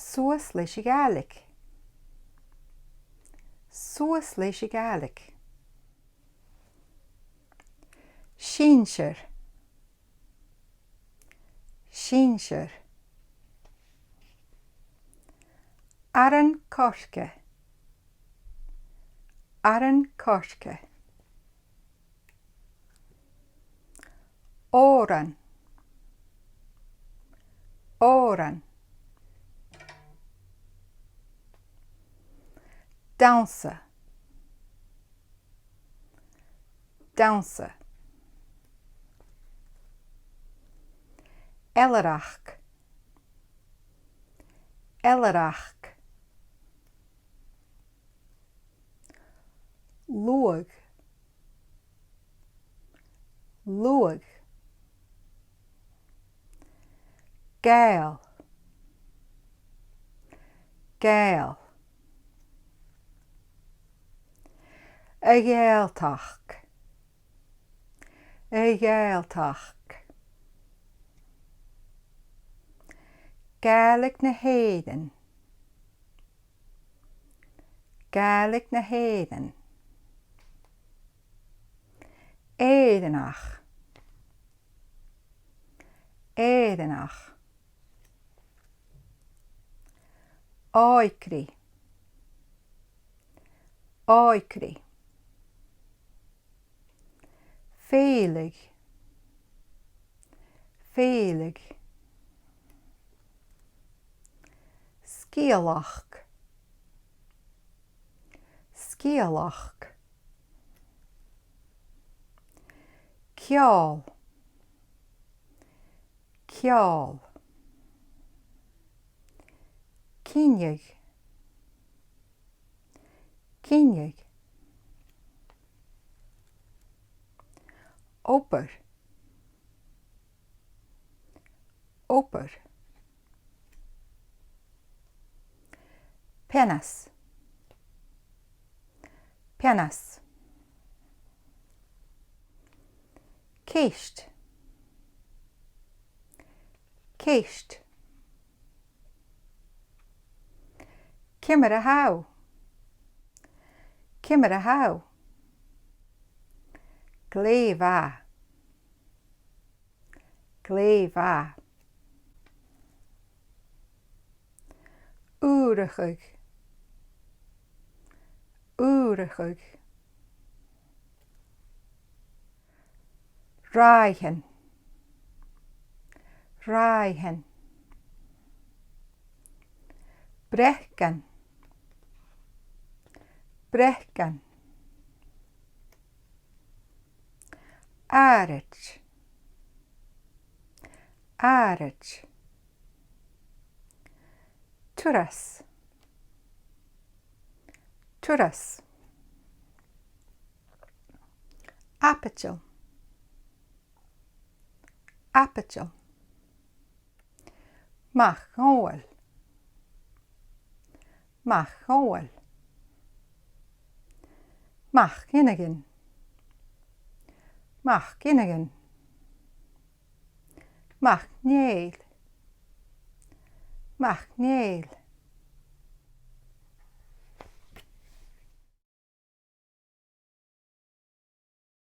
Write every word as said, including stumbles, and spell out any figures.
Suas leis a' Ghàidhlig. Suas leis a' Ghàidhlig. Sinnsear. Sinnsear. Aran-coirce. Aran-coirce. Òran. Òran. Dannsa. Dannsa. Eilthireach. Eilthireach. Luadh. Luadh. Gabhail. Gabhail. A' Ghàidhealtachd. A' Ghàidhealtachd. Gàidhlig na h-Èireann. Gàidhlig na h-Èireann. Èireannach. Èireannach. Òigridh. Òigridh. Fèileadh. Fèileadh. Sgeulachd. Sgeulachd. Ceòl. Ceòl. Cinneadh. Cinneadh. Obair. Obair. Peanas. Peanas. Ceist. Ceist. Ciamar a tha thu? Ciamar a tha thu? Glè mhath. Glè mhath. Ùrachadh. Ùrachadh. Ràithean. Ràithean. Breacan. Breacan. Àraid. Àraid. Turas. Turas. Aibidil. Aibidil. Mac-gabhail. Mac-gabhail. Mac-fhionghain. Mac-fhionghain. Mac-nèill. Mac-nèill.